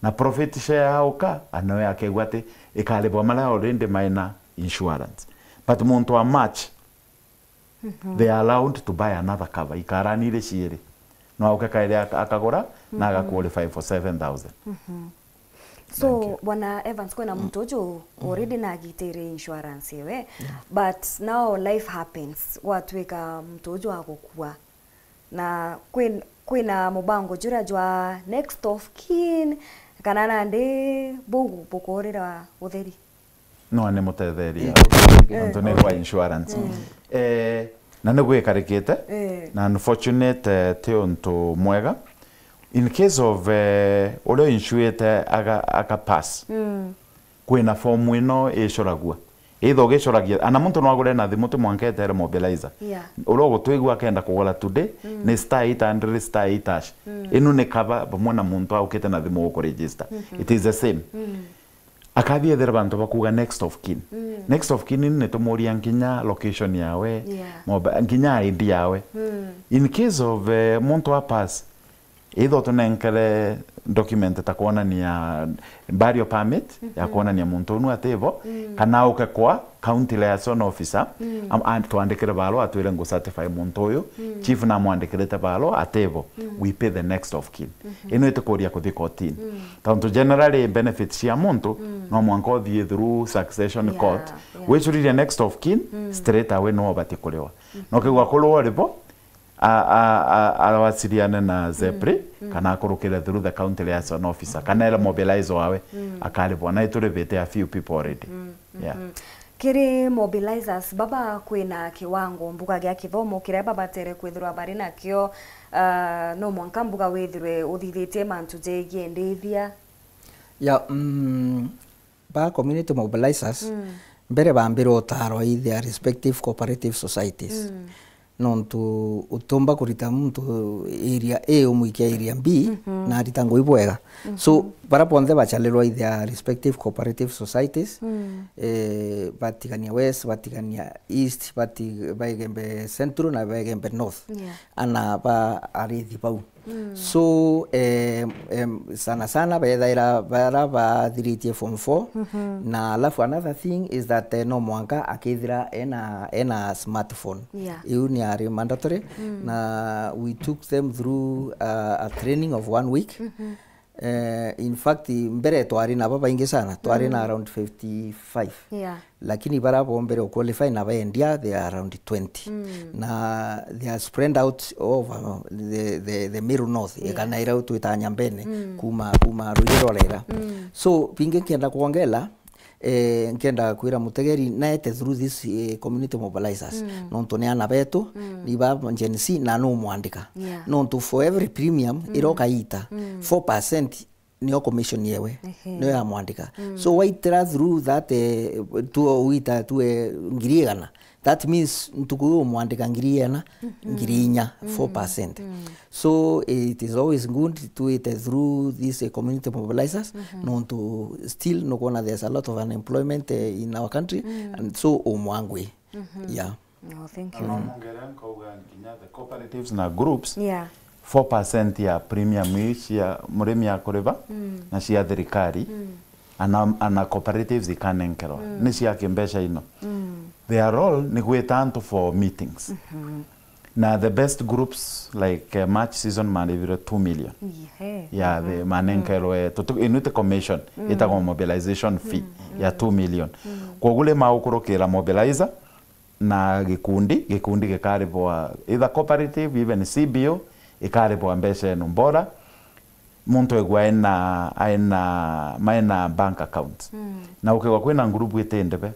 Na profit share yauka, anawe akegua ati ikaribwa maria already maina insurance. But muntu wa March, they are allowed to buy another cover. Ikarani iri ciiri. No auke kairi ak-, akagura, na aga qualify for seven thousand. So, Bwana Evans, kwina muntu uju already nagitire insurance iwe, but now life happens, gwatwika muntu uju agukua. Na kwin-, kwina mubango juria jwa next of kin, kana nandi buu bukurira utheri? No, ni mutetheria. Nontu ni gwa insurance. Eh, na ni gwikarikite, na unfortunate, eh, ti untu mwega. In case of, eh, uria insuite aga, aga pass, kwina form ino icuragua. Either ugicuragia, ana muntu no agure na thimu, ti mwanka etere mobilizer. Yeah. Uria ugutwigua akenda kugura today, ni star eight hundred star eight hash. Inu ni kava vamwe na muntu aukite na thimu gukuregister. It is the same. Akathii ethira bantu bakuuga next of kin. Next of kin ni tumuria nkinya location yawe, mobi-, nkinya I D yawe. In case of, eh, muntu a pass, either utunenkere document ta kwonania burial permit ya kwonania muntu unu ativo, kana auke kwa county liaison officer, am-, an-, twandikire barua atwire ngu certify muntu uyu, chief namwandikirite barua ativo, we pay the next of kin. Ino itikuria kuthi kotini. Tontu generally benefits cia muntu no mwanka uthii through succession court. Wicuririe next of kin, straight away no ubati kuriwa. No kigwa kuriwa ribo, a, a, a, awasiliane na ZEPRI, kana akurukire through the county liaison officer, kana ere mobilize wawe, akaribwa. Na ituribite a few people already. Yeah. Kiri mobilizers baba, kwina kiwango mbuga gia kithomo kiria babatere kwithirwa bari nakio, ah, no mwanka mbuga withirwe uthithitie mantu jegie ndithia? Ya, mm, ba community mobilizers, mbere bambire utarwa i their respective cooperative societies. Nontu utiumba kurita muntu area A umwikia area B na arita ngui bwega. So, bara bonthe bacharirwa i their respective cooperative societies, eh, batigania West, batigania East, bati-, baegembe Central na baegembe North. Yeah. Ana ba arithi bau. So, eh, em, sana sana bethaira bara bathiritie form four, na alafu another thing is that, eh, no mwanka akethira ena, ena smartphone. Yeah. Iu ni ari mandatory, na we took them through, uh, a training of one week. Eh, in fact, mbere twari nabo baingi sana, twari na around fifty-five. Yeah. Lakini bara bombere u qualify na baendia, they are around twenty. Na they are spread out over the, the, the Meru North, yeah, kana ira twita Nyambene, kuma, kuma Ruiru rorera. So, bingi nkienda kwongela, eh, nkienda kwira mutegeri naete through this, eh, community mobilizers. Nontu ni ana betu, ni ba Gen Z na no mwandika. Yeah. Nontu for every premium ira ukaita, four percent nio commission yewe, ehe, nio ya mwandika. So waitira through that, eh, tu wita tu, eh, ngiri igana, that means ntuku iu umwandika ngiri igana, ngiri inya, four percent. So it is always good to wait through these, eh, community mobilizers, nontu still nukwona there's a lot of unemployment, eh, in our country, and so umwangwi. Yeah. No, thank you. Na no mwongere nkauga nginya the cooperatives na groups, yeah, four percent ya premium iu cia murimi akuriba, na cia thirikari, ana, ana cooperatives ikanenkerwa. Ni cia kimbeca ino. Their role ni gwita antu for meetings. Na the best groups like, eh, March season maribirwe two million. Yeah, the manenkerwe, tutu-, ino iti commission, itagwo mobilization fee ya two million. Koguo ri magukurukira mobilizer, na gikundi, gikundi gikaribwa either cooperative, even C B O, ikaribwa mbeca ino. Mbora muntu egwa aina, aina, maina bank account. Na ukegwa kwina group iti ndibe,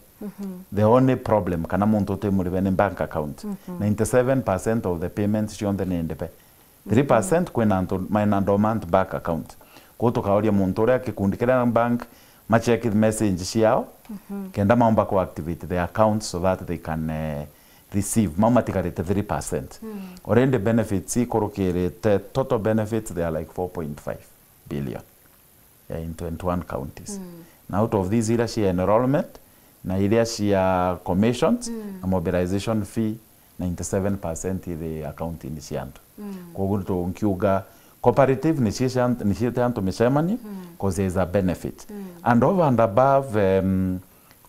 the only problem kana muntu uti muribe ni bank account. Ninety-seven percent of the payments cionthe ni ndibe. Three percent kwina antu maina dormant bank account. Kwou tukauria muntu uria gikundi kiria bank ma check message ciao, kenda maumba ku activate their accounts so that they can, eh, receive. Mau matigarite three percent. Already benefits ikurukirite, total benefits they are like four point five billion, eh, in twenty-one counties. Na out of these, iria cia enrollment na iria cia commissions na mobilization fee, ninety-seven percent iri account-ini cia antu. Koguo tu nkiuga cooperative ni cie cia ant-, ni ciete antu micemanio, 'cause there is a benefit. And over and above, um,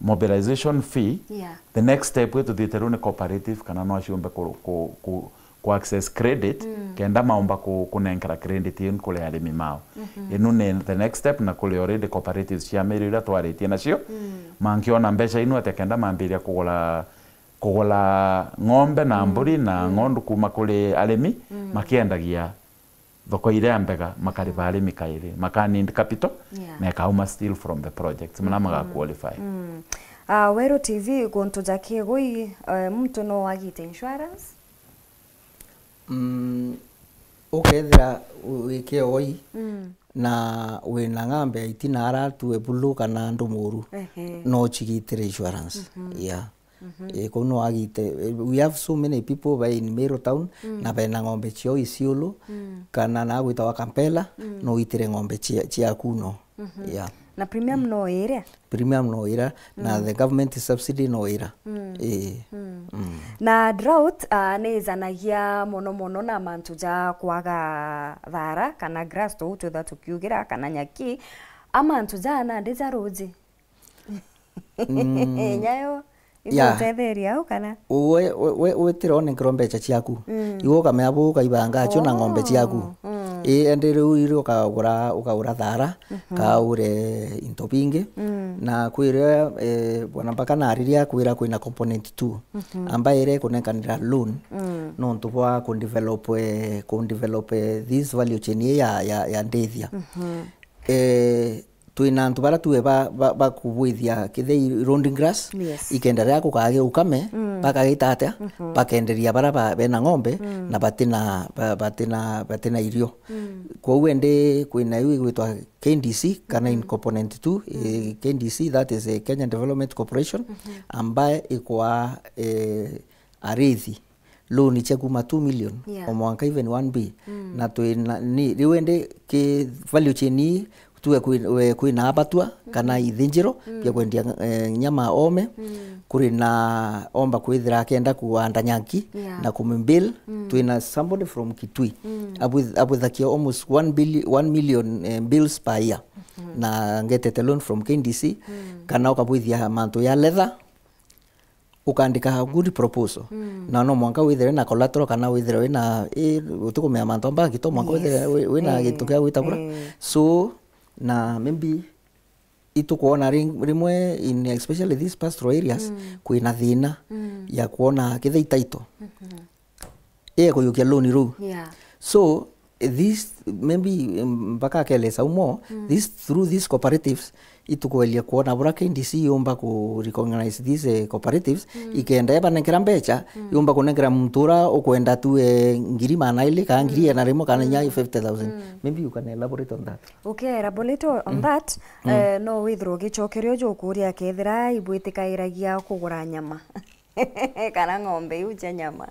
mobilization fee, yeah, the next step ituthiite riu ni cooperative kana no ciumbe ku, ku, ku, ku access credit, kenda maomba ku-, kunenkera credit inu kuri arimi mao. Inu ni the next step, na kuri already cooperatives cia miirio iria twaritie nacio, mankiona mbeca inu atia kenda mambiria kugura, kugura ng'ombe na mburi na ng'ondu kuma kuri arimi, makiendagia thoko iria mbega, makariba arimi kairi, maka need capital, na ikauma still from the projects, muna maga qualify. Ah, Weru T V, guntu ja kiegui, eh, muntu no agite insurance? Mm, ukethira wi kiegui na wina ng'ombe itina ara tu ebulu kana ndumuru, no uchigitire insurance. Yeah. Eh, kuu no agite, eh, we have so many people bai in Meru town, na bena ng'ombe ciao Isiolo, kana na gwitawa Kampela, no uitire ng'ombe cia, ciaku no. Yeah. Na premium no ira? Premium no ira, na the government subsidy no ira. Eh. Na drought, ah, ni ijanagia mono mono na mantu ja kwaga thara, kana grass tou twitha tukiugira, kana nyaki. A mantu ja nandi ja ruji. Nyayo, yeah, igutetheria au kana? We, we, we, witire onenkerwa mbeca ciaku. Iwe ukamea bu ukaibanga acio na ng'ombe ciaku. I, endi riu iri ukagura, ukagura thara, ka ugure into bingi. Na kwiria, eh, bwana Mbaka nariria kwira kwina component two. Ambaye ire kunenkanira loan. Nontu bwa ku develop, eh, ku develop, eh, this value chain ya, ya, ya ndithia. Eh, twina antu bara tuwe ba, ba, ba kubwithia kithei rounding grass, yes, ikenda riria kukage ukame, bakagita atia, bakenderia bara ba, bena ng'ombe, na batina, ba, batina, batina irio. Kwou endi kwina iu igwitwa K D C, kana in component two, eh, K D C, that is, eh, Kenya Development Corporation, ambaye ikwa, eh, arithi loan cia kuma two million, yeah, o mwanka even one B. Na twina, ni, riu endi ki value chain ii, tuwe kwi, we, kwina abattoir, kana ithinjiro, bia kwendia, eh, nyama ome, kuri na omba kwithira akenda kuanda nyaki, yeah, na kumibill, twina somebody from Kitui, abwith-, abwithakia almost one billi-, one million, eh, bills per year. Na ngetete loan from K D C, kana ukabwithia mantu ya leather, ukandika good proposal. Na no mwanka withire na collateral kana withire wina, i, utikumenya mantu a bank, to mwanka withire wi-, wina gintu kia gwita bura. So, na maybe itukwona ri-, rimwe in especially these pastoral areas, kwina thina ya kwona kithei title. Ii kuyukia loan ruu. Yeah. So, this, maybe, um, mpaka akelesa umo, this, through these cooperatives, itukwelia kwona bura K D C yumba ku recognize these, eh, cooperatives, ikenda yabanenkera mbeca, yumba kunenkera muntu ura ukwenda tu, eh, ngiri magana jairi, kana ngiri igana rimwe, kana inya fifty thousand. Maybe you can elaborate on that. Okay, elaborate on that. Eh, no withirwa ugicokeria uju ukuria akethira ibwitikairagia kugura nyama. Kana ng'ombe iu cia nyama.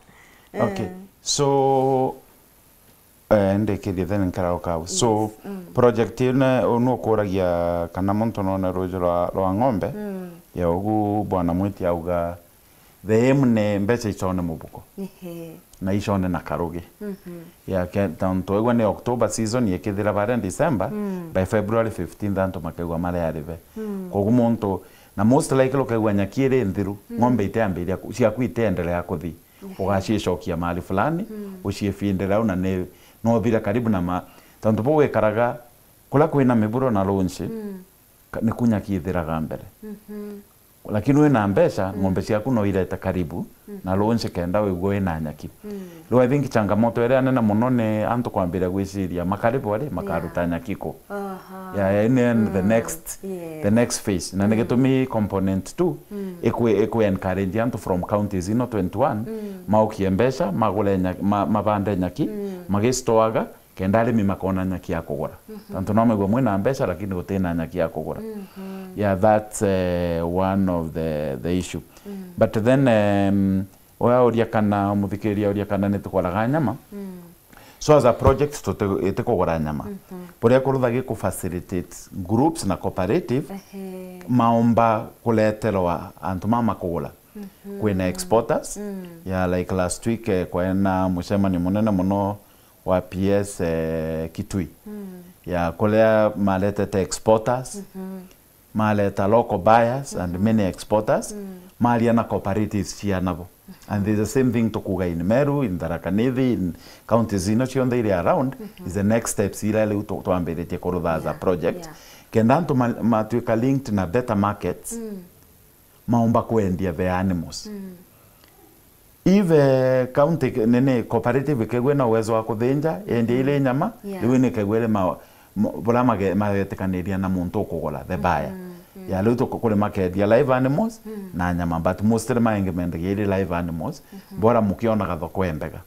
Okay. Eh. So, eh, ndikithie then nkarauka au. So, project ino nukuragia kana muntu none ruju rwa, rwa ng'ombe, ya ugu bwana Mwiti auga, the aim ni mbeca icone mubuko. Ehe. Na icone na karugi. Ya ke, tontu twegua ni October season ikithira baria December, by February fifteenth antu makaigua mari arive. Kogu muntu, na most likely ukaigua nyaki iri nthiru, ng'ombe itiambiria ku-, ciaku itiendelea kuthi. Ugacicokia mahali fulani, uciifindira au na ni, no uthire karibu na ma-, tontu bau wikaraga, kula kwina miburo na lunch, ka-, niku nyaki ithiraga mbere. Lakini wina mbeca, ng'ombe ciaku no irete karibu na lunch kenda wigua wina nyaki. Riu I think changamoto iria nene muno ni antu kwambiria gwiciria, makaribu ari, makaruta nyaki ku. Aha. Yeah, yeah, ni the next, the next phase. Na ni gitumi component two ikwe, ikwe encourage antu from counties ino twenty-one, maukie mbeca, magure nya-, ma-, mabande nyaki, magistoaga, kenda arimi makona nyaki ya kugura. Tontu no maigua mwina mbeca lakini gutina nyaki ya kugura. Yeah, that's, eh, one of the, the issue. But then, um, we auria kana, muthikiriria auria kana ni tukoraga nyama. So as a project tuti-, itikugura nyama. Buria kuruthagia ku facilitate groups na cooperative, ehe, maomba kureterwa antu mama kugura. Kwina exporters, ya, like, last week, eh, kwena mucemanio munene muno wa P S, eh, Kitui. Ya, kuria maretete exporters, mareta local buyers and many exporters, Maria na cooperatives cia nabo. And there's the same thing tukuga in Meru, in Tharaka Nithi, in counties ino cionthe iri around, is the next steps ira riu tu-, twambiritie kurutha as a project. Yeah. Kenda antu ma-, matuika linked na better markets, maumba kwendia the animals. Ive county nene cooperative ikegwe na uwezo wa kuthinja, yendia ile nyama, yeah, riu ni kegwe ile ma-, mo-, bura mage-, magetikaniria na muntu ukugura, the buyer. Ya riu tu-, kuri makendia live animals na nyama, but mostly maingi mendagia ile live animals, bora mukionaga thoko e mbega.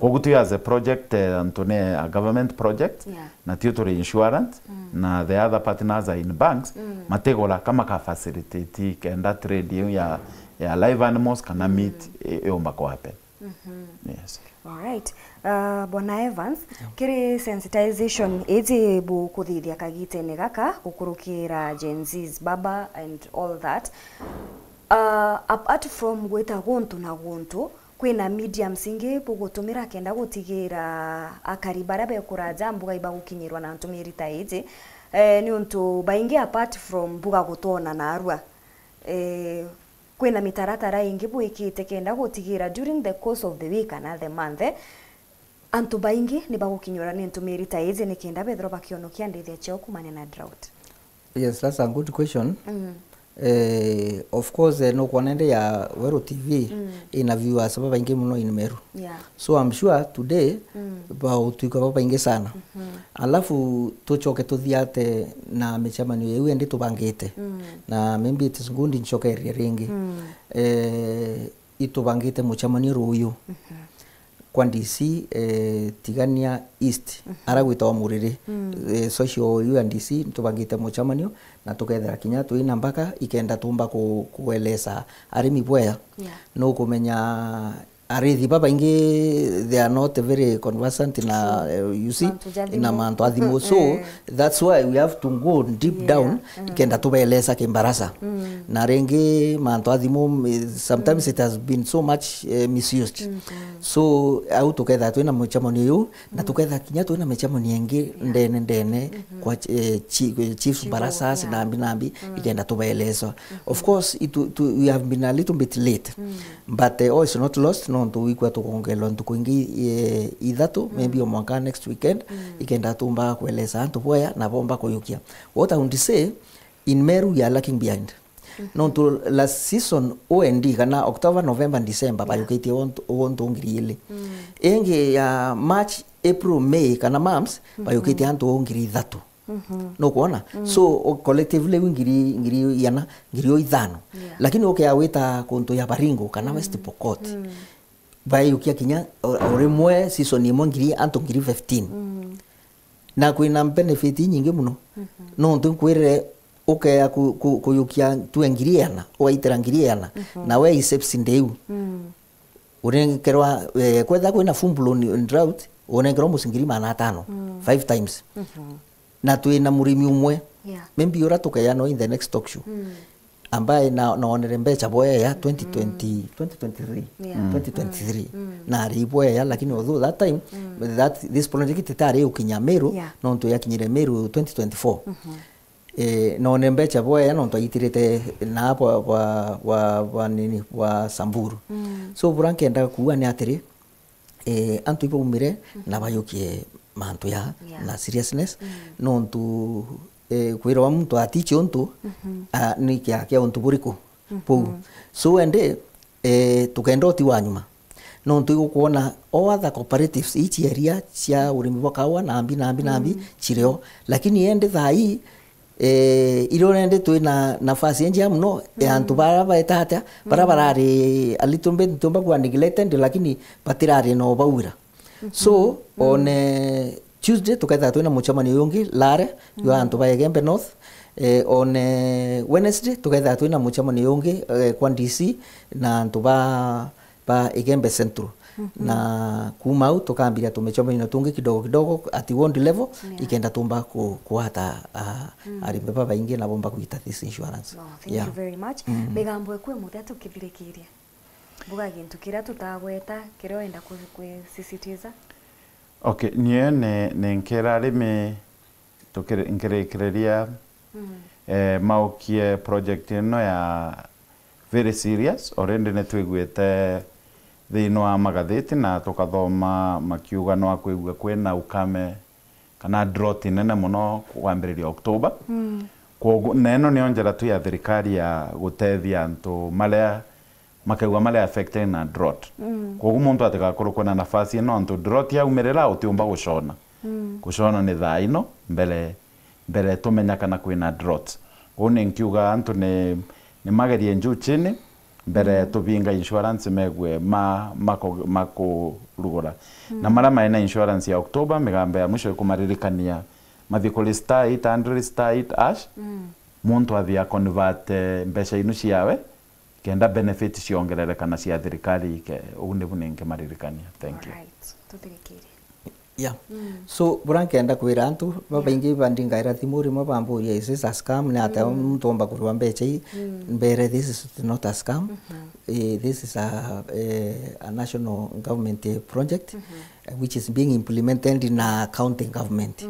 Koguo twi as a project, eh, antu ni a government project, yeah, na tio turi insurance, na the other partners are in banks, matigura ka maka facilitate kenda trade iu ya, ya live animals kana meat i-, iumba ku happen. Yes. All right. Uh, Bwana Evans, yeah, kiri sensitization iji bukuthithia kagitene gaka gukurukira Gen Zs, baba and all that. Uh, apart from gwita guntu na guntu, kwina mediums ingi bugutumira kenda gutigira akari baria bekuraja mbuga ibagukinyirwa na ntumiri ta iji? Eh, niuntu baingi apart from mbuga gutwona narua, eh, kwina mitaratara ingi bwikite kenda gutigira during the course of the week kana the month, eh, antu baingi ni bagukinyirwa ni ntumiri ta iji ni kenda bethirwa bakionokia ndithia ciao kumania na drought? Yes, that's a good question. Eh, of course, eh, nukwona indi ya Weru T V ina viewers babaingi muno in Meru. Yeah. So I'm sure today bautwika babaingi sana. Alafu tucoke tuthiate na micemanio iu indi tubangite. Na maybe it is good ncokerie ringi. Eh, itubangite mucemanio ruyu kwa D C, eh, Tigania East, ara gwitawa Muriri. Eh, social yu ya D C, nitubangite mucemanio na tukethira kinya twina mbaka ikenda tumba ku-, kuelesa arimi bwea. Yeah. Nukumenya arithi babaingi, they are not very conversant na, eh, you see, mantu ja thimu, na mantu a thimu. So, eh, that's why we have to go deep down, ikenda tubeelesa kimbarasa. Na ringi mantu a thimu, eh, sometimes it has been so much, eh, misused. So, au tuketha twina mucemanio yu, na tuketha kinya twina micemanio ingi ndene ndene kwa, eh, chi-, chiefs, chiefs, barasas, yeah, nambi nambi, ikenda tubeeleswa. Of course, itu, tu, we have been a little bit late. But, eh, all is not lost, nontu wikwa tukongelwa ntuku ingi, eh, ithatu, maybe o mwanka next weekend, ikenda tumba kuelesa antu bwea na bomba kuyukia. What I would say, in Meru, we are lacking behind. Nontu last season, O N D, kana October, November, December, bayukitie untu, untu ngiri ili. Ingi ya March, April, May, kana mumps, bayukitie antu ngiri ithatu. Nukwona? So, o-, collectively, ngiri, ngiri iana, ngiri o ithano. Yeah. Lakini ukea wita kuntu ya Baringo, kana West Pokot, bayukia kinya o-, o rimwe season imwe ngiri, antu ngiri fifteen. Na kwina benefit inyingi muno. Nontu nkwirire ukea ku-, ku-, kuyukia tue ngiri iana, ugaitira ngiri iana, na we isepsi ndeu. Urengerwa, eh, kwetha kwina full blown drought, urengerwa mucingiri magana atano, five times. Na twina murimi umwe, yeah, maybe ura tukeana in the next talk show, ambaye na, naonere mbeca bwea ya twenty twenty, twenty twenty-three, yeah, twenty twenty-three. Na ari bwea, lakini although that time, that, this project itari ukinya Meru, yeah, nontu yakinyire Meru twenty twenty-four. Eh, none mbeca bwea nontu aitirite na bwa, bwa, bwa, bwa nini, bwa Samburu. So, bura nkenda kuuga ni atiri, eh, antu ibaumire na bayukie mantu ya, yeah, na seriousness, nontu, eh, kwirwa muntu atichi untu, ah, ni kia, kia untu buriku buu. So, ende, eh, tukenda uti wa nyuma. Nontu igukwona all other cooperatives, ichi eria cia urimi bwa kaua, nambi, nambi, nambi, chirio. Lakini ende thaa ii, eh, irio nende twina nafasi enjia muno, ya antu bara baeta atia, bara barari a little bit, ntiumba kuga neglected, lakini batirari no bauira. So, on, eh, Tuesday, tukethira twina mucemanio yungi Lare, jwa antu ba Igembe North. Eh, on, eh, Wednesday, tukethira twina mucemanio yungi, eh, kwa D C na antu ba, ba Igembe Central. Na kuma au, tukambiria tumicemanio tungi kidogo kidogo at ward level, yeah, ikenda tumba ku-, kuata, ah, arimi babaingi na bomba kwita this insurance. No, thank you very much. Migambo iku imuthia tukithirikiria. Mbuga gintu kiria tutagweta, kiria wenda ku-, kwisisitiza? Okay, nie ni, ni nkira arimi tukiri-, nkirikiriria, eh, maukie project ino ya very serious. Already ni twiguite thiini wa magatheti na tukathoma makiuga no akwigua kwina ukame kana drought nene mono kwambiriria October. Mm. Kwogu, na ino niyo njira tu ya thirikari ya gutethia antu maria makaigua maria affected na drought. Mm. Kwogu muntu atigakorwo kwina nafasi ino, antu drought yaumirira utiumba gucona. Mm. Gucona ni thaa ino mbere, mbere tumenya kana kwina drought. Kwogu ni nkiuga antu ni, ni magerie njuu chini, mbere tubinga insurance megue ma, mako, makurugura. Na maria maina insurance ya October, migambo ya mwisho ikumaririkania mathi kuri star eight hundred star eight hash, muntu athi a convert mbeca inu ciawe, kenda benefit ciongerereka na cia thirikari ike. Uu nibu ninkimaririkania. Thank you. Alright, tuthirikirie. Yeah. So, bura nkenda kwira antu babaingi bandingaira thimu rimwe bamburia, "Is this a scam? Ni atia muntu omba kurua mbeca ii?" Mbere, this is not a scam. Eh, this is a, eh, a national government, eh, project, eh, which is being implemented na county government.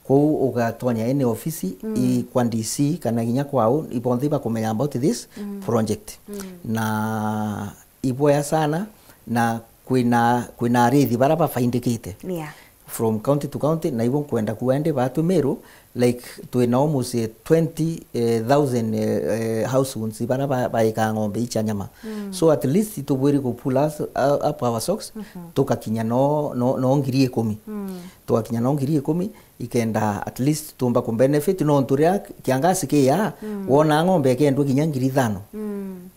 Kwou ugatonya any office, i kwa D C kana kinya kwau, ibonthe ibakumenya about this project. Na ibwea sana, na kwina, kwina arithi bara bafaindikite. Yeah. From county to county, na ibo nkwenda kuwa ndi batwi Meru, like, twina almost, eh, twenty thousand, eh, eh, households bara ba-, baikaa ng'ombe icia nyama. So at least tubwiri ku pull us, uh, up our socks, tukakinya no, no, no ngiri ikumi. Tugakinya no ngiri ikumi, ikenda at least tumba ku benefit, nontu riria kiangasi kiya, wona ng'ombe ikendwa kinya ngiri ithano.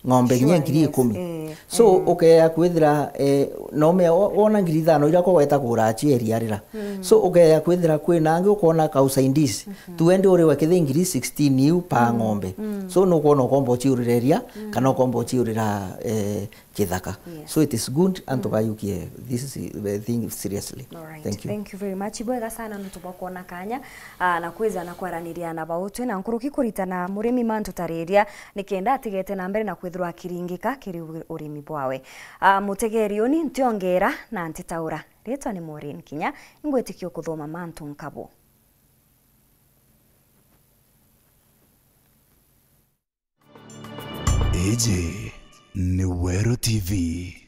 Ng'ombe kinya ngiri ikumi. So, ukeya kwithira, eh, no me wo-, wona ngiri ithano iria kogweta kura acio eria rira. So, ukeya kwithira kwina angi ukona ka usaidizi. Tu endi uriwe kithi ngiri sixteen iu pa ng'ombe. So, nukwona ukomba uciurira iria, kana ukomba uciurira, eh, kithaka. Yes. So it is good antu bayukie this is, eh, thing seriously. All right. Thank you. Thank you very much. Ibwega sana nontu bwa kwona kanya, ah, na kwija na kwaraniria na bautwi na nkuruki kuritana murimi mantu tariria, nikenda atigete na mbere na kwithirwa akiringika kiri u-, urimi bwawe. Ah, mutegeri uni ntiongera na ntitaura. Ritwa ni Maureen Kinya, ingwitikia ukuthoma mantu nkabo. Iji ni Weru T V.